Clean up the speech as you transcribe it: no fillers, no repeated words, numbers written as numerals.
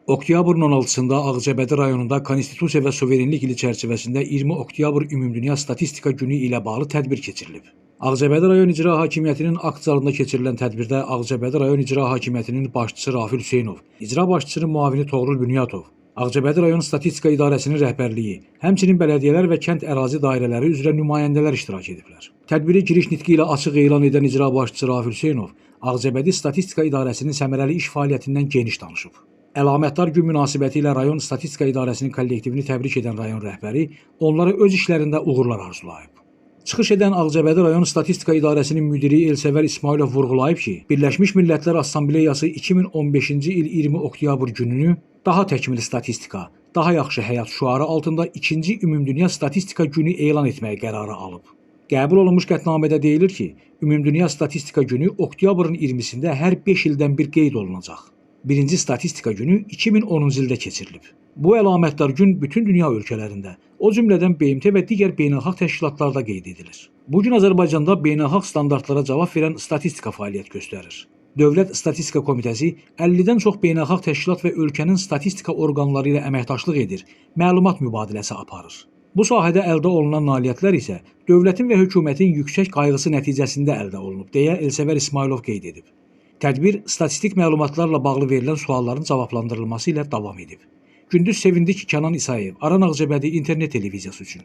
Oktyabrın 16-sında Ağcabədi rayonunda Konstitusiya və Suverenlik ili çərçivəsində 20 oktyabr Ümumdünya Statistika Günü ilə bağlı tədbir keçirilib. Ağcabədi rayon İcra Hakimiyyətinin akt zalında keçirilən tədbirdə Ağcabədi rayon İcra Hakimiyyətinin başçısı Rafil Hüseynov, icra başçısının müavini Toğrul Bünyatov, Ağcabədi rayon Statistika İdarəsinin rəhbərliyi, həmçinin bələdiyyələr və kənd ərazi dairələri üzrə nümayəndələr iştirak ediblər. Tədbiri giriş nitqi ilə açıq elan edən icra başçısı Rafil Hüseynov Ağcabədi Statistika İdarəsinin səmərəli iş fəaliyyətindən geniş danışıb. Əlamətdar gün münasibəti ilə rayon Statistika İdarəsinin kollektivini təbrik edən rayon rəhbəri onlara öz işlərində uğurlar arzulayıb. Çıxış edən Ağcabədi rayon Statistika İdarəsinin müdiri Elsəvər İsmailov vurğulayıb ki, Birləşmiş Millətlər Assambleyası 2015-ci il 20 oktyabr gününü daha təkmil statistika, daha yaxşı həyat şüarı altında ikinci Ümumdünya Statistika Günü elan etməyə qərarı alıb. Qəbul olunmuş qətnamədə deyilir ki, Ümumdünya Statistika Günü oktyabrın 20-sində hər 5 ildən bir qeyd olunacaq. Birinci Statistika Günü 2010-cu ildə keçirilib. Bu əlamətdar gün bütün dünya ölkələrində, o cümlədən BMT və digər beynəlxalq təşkilatlarda qeyd edilir. Bu gün Azərbaycanda beynəlxalq standartlara cavab verən statistika fəaliyyət göstərir. Dövlət Statistika Komitəsi 50-dən çox beynəlxalq təşkilat və ölkənin statistika orqanları ilə əməkdaşlıq edir, məlumat mübadiləsi aparır. Bu sahədə əldə olunan nailiyyətlər isə dövlətin və hökumətin yüksək qayğısı nəticəsində əldə olunub, deyə Elsəvər İsmailov qeyd edib. Tədbir statistik məlumatlarla bağlı verilən sualların cavablandırılması ilə davam edib. Gündüz Sevindik, Kənan İsayev, Aran Ağcabədi İnternet televiziyası üçün.